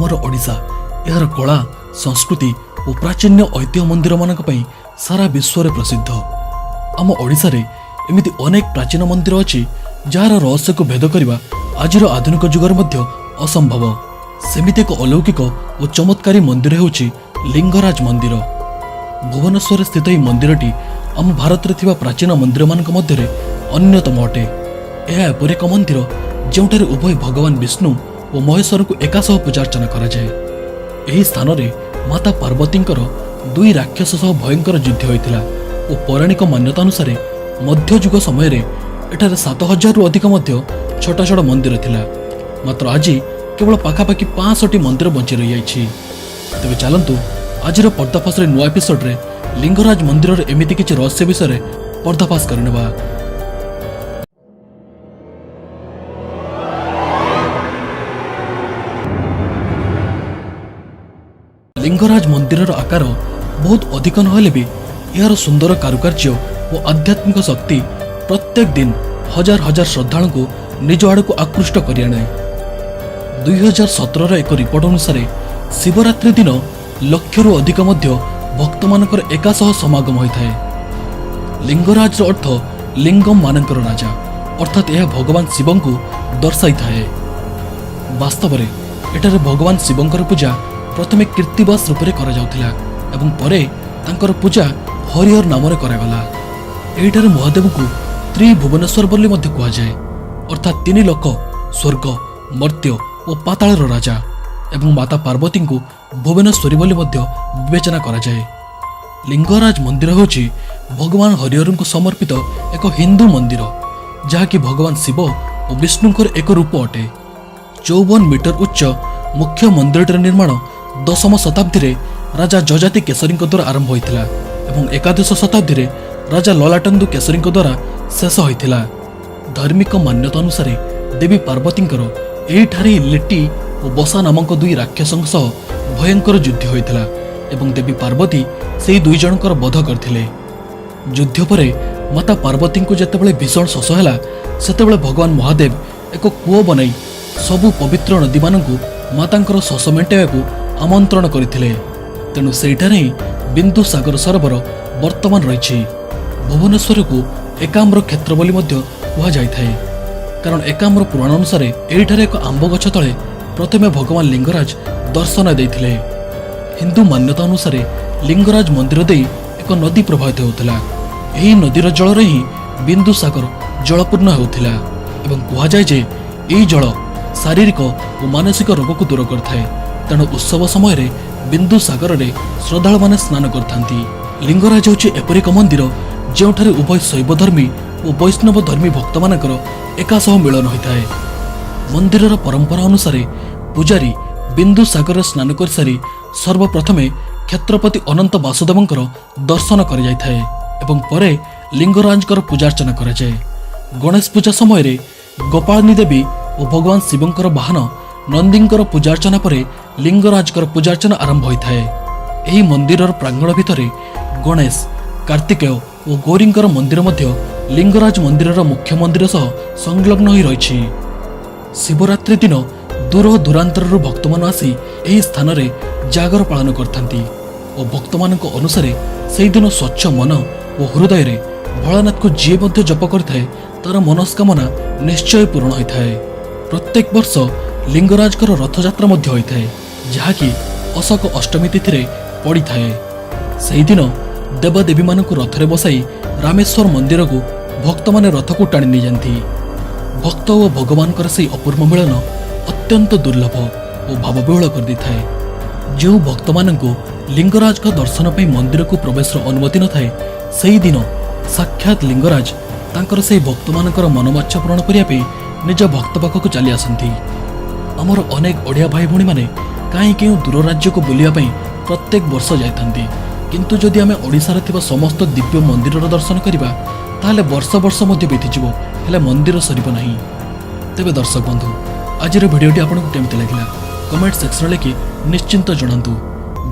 ଆମର ଓଡ଼ିଶା ଏହାର କଳା, ସଂସ୍କୃତି ଓ ପ୍ରାଚୀନ ଐତିହ୍ୟ ମନ୍ଦିରମାନଙ୍କ ପାଇଁ ସାରା ବିଶ୍ୱରେ ପ୍ରସିଦ୍ଧ। ଆମ ଓଡ଼ିଶାରେ ଏମିତି ଅନେକ ପ୍ରାଚୀନ ମନ୍ଦିର ଅଛି, ଯାହାର ରହସ୍ୟକୁ ଭେଦ କରିବା ଆଜିର ଆଧୁନିକ ଯୁଗରେ ମଧ୍ୟ ଅସମ୍ଭବ। ସେମିତି ଏକ ଅଲୌକିକ ଓ ଚମତ୍କାରୀ ମନ୍ଦିର ହେଉଛି ଲିଙ୍ଗରାଜ ମନ୍ଦିର। ଭୁବନେଶ୍ୱରରେ ସ୍ଥିତ ଏହି ମନ୍ଦିରଟି ଆମ ଭାରତରେ ଥିବା ପ୍ରାଚୀନ ମନ୍ଦିରମାନଙ୍କ ମଧ୍ୟରେ ଅନ୍ୟତମ ଅଟେ। ଏହା ଏପରି ଏକ ମନ୍ଦିର, ଯେଉଁଠାରେ ଉଭୟ ଭଗବାନ ବିଷ୍ଣୁ ଓ ମହେଶ୍ୱରଙ୍କୁ ଏକା ସହ ପୂଜାର୍ଚ୍ଚନା କରାଯାଏ। ଏହି ସ୍ଥାନରେ ମାତା ପାର୍ବତୀଙ୍କର ଦୁଇ ରାକ୍ଷସ ସହ ଭୟଙ୍କର ଯୁଦ୍ଧ ହୋଇଥିଲା ଓ ପୌରାଣିକ ମାନ୍ୟତା ଅନୁସାରେ ମଧ୍ୟଯୁଗ ସମୟରେ ଏଠାରେ 7000ରୁ ଅଧିକ ମଧ୍ୟ ଛୋଟ ଛୋଟ ମନ୍ଦିର ଥିଲା। ମାତ୍ର ଆଜି କେବଳ ପାଖାପାଖି 500ଟି ମନ୍ଦିର ବଞ୍ଚି ରହିଯାଇଛି। ତେବେ ଚାଲନ୍ତୁ, ଆଜିର ପର୍ଦ୍ଦାଫାଶର ନୂଆ ଏପିସୋଡରେ ଲିଙ୍ଗରାଜ ମନ୍ଦିରର ଏମିତି କିଛି ରହସ୍ୟ ବିଷୟରେ ପର୍ଦ୍ଦାଫାଶ କରିନେବା। ଲିଙ୍ଗରାଜ ମନ୍ଦିରର ଆକାର ବହୁତ ଅଧିକ ନହେଲେ ବି ଏହାର ସୁନ୍ଦର କାରୁକାର୍ଯ୍ୟ ଓ ଆଧ୍ୟାତ୍ମିକ ଶକ୍ତି ପ୍ରତ୍ୟେକ ଦିନ ହଜାର ହଜାର ଶ୍ରଦ୍ଧାଳୁଙ୍କୁ ନିଜ ଆଡ଼କୁ ଆକୃଷ୍ଟ କରିଆଣେ। 2017ର ଏକ ରିପୋର୍ଟ ଅନୁସାରେ ଶିବରାତ୍ରି ଦିନ ଲକ୍ଷରୁ ଅଧିକ ମଧ୍ୟ ଭକ୍ତମାନଙ୍କର ଏକା ସହ ସମାଗମ ହୋଇଥାଏ। ଲିଙ୍ଗରାଜର ଅର୍ଥ ଲିଙ୍ଗମ ମାନଙ୍କର ରାଜା, ଅର୍ଥାତ୍ ଏହା ଭଗବାନ ଶିବଙ୍କୁ ଦର୍ଶାଇଥାଏ। ବାସ୍ତବରେ ଏଠାରେ ଭଗବାନ ଶିବଙ୍କର ପୂଜା ପ୍ରଥମେ କୀର୍ତ୍ତିବାସ ରୂପରେ କରାଯାଉଥିଲା ଏବଂ ପରେ ତାଙ୍କର ପୂଜା ହରିହର ନାମରେ କରାଗଲା। ଏହିଠାରେ ମହାଦେବଙ୍କୁ ତ୍ରିଭୁବନେଶ୍ୱର ବୋଲି ମଧ୍ୟ କୁହାଯାଏ, ଅର୍ଥାତ୍ ତିନି ଲୋକ, ସ୍ୱର୍ଗ, ମର୍ତ୍ତ୍ୟ ଓ ପାତାଳର ରାଜା ଏବଂ ମାତା ପାର୍ବତୀଙ୍କୁ ଭୁବନେଶ୍ୱରୀ ବୋଲି ମଧ୍ୟ ବିବେଚନା କରାଯାଏ। ଲିଙ୍ଗରାଜ ମନ୍ଦିର ହେଉଛି ଭଗବାନ ହରିହରଙ୍କୁ ସମର୍ପିତ ଏକ ହିନ୍ଦୁ ମନ୍ଦିର, ଯାହାକି ଭଗବାନ ଶିବ ଓ ବିଷ୍ଣୁଙ୍କର ଏକ ରୂପ ଅଟେ। 54 ମିଟର ଉଚ୍ଚ ମୁଖ୍ୟ ମନ୍ଦିରଟିର ନିର୍ମାଣ 10ମ ଶତାବ୍ଦୀରେ ରାଜା ଯଯାତି କେଶରୀଙ୍କ ଦ୍ୱାରା ଆରମ୍ଭ ହୋଇଥିଲା ଏବଂ 11ଶ ଶତାବ୍ଦୀରେ ରାଜା ଲଲାଟେନ୍ଦୁ କେଶରୀଙ୍କ ଦ୍ୱାରା ଶେଷ ହୋଇଥିଲା। ଧାର୍ମିକ ମାନ୍ୟତା ଅନୁସାରେ ଦେବୀ ପାର୍ବତୀଙ୍କର ଏହିଠାରେ ହିଁ ଲିଟି ଓ ବସା ନାମକ ଦୁଇ ରାକ୍ଷସଙ୍କ ସହ ଭୟଙ୍କର ଯୁଦ୍ଧ ହୋଇଥିଲା ଏବଂ ଦେବୀ ପାର୍ବତୀ ସେହି ଦୁଇ ଜଣଙ୍କର ବଧ କରିଥିଲେ। ଯୁଦ୍ଧ ପରେ ମାତା ପାର୍ବତୀଙ୍କୁ ଯେତେବେଳେ ଭୀଷଣ ଶୋଷ ହେଲା, ସେତେବେଳେ ଭଗବାନ ମହାଦେବ ଏକ କୂଅ ବନାଇ ସବୁ ପବିତ୍ର ନଦୀମାନଙ୍କୁ ମାତାଙ୍କର ଶୋଷ ମେଣ୍ଟାଇବାକୁ ଆମନ୍ତ୍ରଣ କରିଥିଲେ। ତେଣୁ ସେଇଠାରେ ହିଁ ବିନ୍ଦୁ ସାଗର ସରୋବର ବର୍ତ୍ତମାନ ରହିଛି। ଭୁବନେଶ୍ୱରକୁ ଏକାମ୍ର କ୍ଷେତ୍ର ବୋଲି ମଧ୍ୟ କୁହାଯାଇଥାଏ, କାରଣ ଏକାମ୍ର ପୁରାଣ ଅନୁସାରେ ଏହିଠାରେ ଏକ ଆମ୍ବ ଗଛ ତଳେ ପ୍ରଥମେ ଭଗବାନ ଲିଙ୍ଗରାଜ ଦର୍ଶନ ଦେଇଥିଲେ। ହିନ୍ଦୁ ମାନ୍ୟତା ଅନୁସାରେ ଲିଙ୍ଗରାଜ ମନ୍ଦିର ଦେଇ ଏକ ନଦୀ ପ୍ରବାହିତ ହେଉଥିଲା। ଏହି ନଦୀର ଜଳରେ ହିଁ ବିନ୍ଦୁ ସାଗର ଜଳପୂର୍ଣ୍ଣ ହେଉଥିଲା ଏବଂ କୁହାଯାଏ ଯେ ଏହି ଜଳ ଶାରୀରିକ ଓ ମାନସିକ ରୋଗକୁ ଦୂର କରିଥାଏ। ତେଣୁ ଉତ୍ସବ ସମୟରେ ବିନ୍ଦୁ ସାଗରରେ ଶ୍ରଦ୍ଧାଳୁମାନେ ସ୍ନାନ କରିଥାନ୍ତି। ଲିଙ୍ଗରାଜ ହେଉଛି ଏପରି ଏକ ମନ୍ଦିର, ଯେଉଁଠାରେ ଉଭୟ ଶୈବଧର୍ମୀ ଓ ବୈଷ୍ଣବ ଧର୍ମୀ ଭକ୍ତମାନଙ୍କର ଏକା ସହ ମିଳନ ହୋଇଥାଏ। ମନ୍ଦିରର ପରମ୍ପରା ଅନୁସାରେ ପୂଜାରୀ ବିନ୍ଦୁ ସାଗରରେ ସ୍ନାନ କରିସାରି ସର୍ବପ୍ରଥମେ କ୍ଷେତ୍ରପତି ଅନନ୍ତ ବାସୁଦେବଙ୍କର ଦର୍ଶନ କରାଯାଇଥାଏ ଏବଂ ପରେ ଲିଙ୍ଗରାଜଙ୍କର ପୂଜାର୍ଚ୍ଚନା କରାଯାଏ। ଗଣେଶ ପୂଜା ସମୟରେ ଗୋପାଳିନୀ ଦେବୀ ଓ ଭଗବାନ ଶିବଙ୍କର ବାହନ ନନ୍ଦୀଙ୍କର ପୂଜାର୍ଚ୍ଚନା ପରେ ଲିଙ୍ଗରାଜଙ୍କର ପୂଜାର୍ଚ୍ଚନା ଆରମ୍ଭ ହୋଇଥାଏ। ଏହି ମନ୍ଦିରର ପ୍ରାଙ୍ଗଣ ଭିତରେ ଗଣେଶ, କାର୍ତ୍ତିକେୟ ଓ ଗୌରୀଙ୍କର ମନ୍ଦିର ମଧ୍ୟ ଲିଙ୍ଗରାଜ ମନ୍ଦିରର ମୁଖ୍ୟ ମନ୍ଦିର ସହ ସଂଲଗ୍ନ ହୋଇ ରହିଛି। ଶିବରାତ୍ରି ଦିନ ଦୂର ଦୂରାନ୍ତରରୁ ଭକ୍ତମାନେ ଆସି ଏହି ସ୍ଥାନରେ ଜାଗର ପାଳନ କରିଥାନ୍ତି ଓ ଭକ୍ତମାନଙ୍କ ଅନୁସାରେ ସେହିଦିନ ସ୍ୱଚ୍ଛ ମନ ଓ ହୃଦୟରେ ଭୋଳାନାଥକୁ ଯିଏ ମଧ୍ୟ ଜପ କରିଥାଏ, ତାର ମନସ୍କାମନା ନିଶ୍ଚୟ ପୂରଣ ହୋଇଥାଏ। ପ୍ରତ୍ୟେକ ବର୍ଷ ଲିଙ୍ଗରାଜଙ୍କର ରଥଯାତ୍ରା ମଧ୍ୟ ହୋଇଥାଏ, ଯାହାକି ଅଶୋକ ଅଷ୍ଟମୀ ତିଥିରେ ପଡ଼ିଥାଏ। ସେହିଦିନ ଦେବାଦେବୀମାନଙ୍କୁ ରଥରେ ବସାଇ ରାମେଶ୍ୱର ମନ୍ଦିରକୁ ଭକ୍ତମାନେ ରଥକୁ ଟାଣି ନେଇଯାନ୍ତି। ଭକ୍ତ ଓ ଭଗବାନଙ୍କର ସେହି ଅପୂର୍ବ ମିଳନ ଅତ୍ୟନ୍ତ ଦୁର୍ଲଭ ଓ ଭାବବିହ୍ୱଳ କରିଦେଇଥାଏ। ଯେଉଁ ଭକ୍ତମାନଙ୍କୁ ଲିଙ୍ଗରାଜଙ୍କ ଦର୍ଶନ ପାଇଁ ମନ୍ଦିରକୁ ପ୍ରବେଶର ଅନୁମତି ନଥାଏ, ସେହିଦିନ ସାକ୍ଷାତ ଲିଙ୍ଗରାଜ ତାଙ୍କର ସେହି ଭକ୍ତମାନଙ୍କର ମନୋବାଞ୍ଛା ପୂରଣ କରିବା ପାଇଁ ନିଜ ଭକ୍ତ ପାଖକୁ ଚାଲି ଆସନ୍ତି। ଆମର ଅନେକ ଓଡ଼ିଆ ଭାଇ ଭଉଣୀମାନେ କାହିଁ କେଉଁ ଦୂର ରାଜ୍ୟକୁ ବୁଲିବା ପାଇଁ ପ୍ରତ୍ୟେକ ବର୍ଷ ଯାଇଥାନ୍ତି। କିନ୍ତୁ ଯଦି ଆମେ ଓଡ଼ିଶାରେ ଥିବା ସମସ୍ତ ଦିବ୍ୟ ମନ୍ଦିରର ଦର୍ଶନ କରିବା, ତାହେଲେ ବର୍ଷ ବର୍ଷ ମଧ୍ୟ ବିତିଯିବ, ହେଲେ ମନ୍ଦିର ସରିବ ନାହିଁ। ତେବେ ଦର୍ଶକ ବନ୍ଧୁ, ଆଜିର ଭିଡ଼ିଓଟି ଆପଣଙ୍କୁ କେମିତି ଲାଗିଲା, କମେଣ୍ଟ ସେକ୍ସନରେ ଲେଖି ନିଶ୍ଚିନ୍ତ ଜଣାନ୍ତୁ।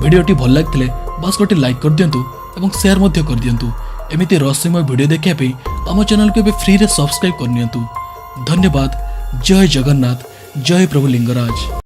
ଭିଡ଼ିଓଟି ଭଲ ଲାଗିଥିଲେ ବାସ୍ ଗୋଟେ ଲାଇକ୍ କରିଦିଅନ୍ତୁ ଏବଂ ସେୟାର ମଧ୍ୟ କରିଦିଅନ୍ତୁ। ଏମିତି ରହସ୍ୟମୟ ଭିଡ଼ିଓ ଦେଖିବା ପାଇଁ ଆମ ଚ୍ୟାନେଲକୁ ଏବେ ଫ୍ରିରେ ସବସ୍କ୍ରାଇବ୍ କରିନିଅନ୍ତୁ। ଧନ୍ୟବାଦ। ଜୟ ଜଗନ୍ନାଥ। ଜୟ ପ୍ରଭୁ ଲିଙ୍ଗରାଜ।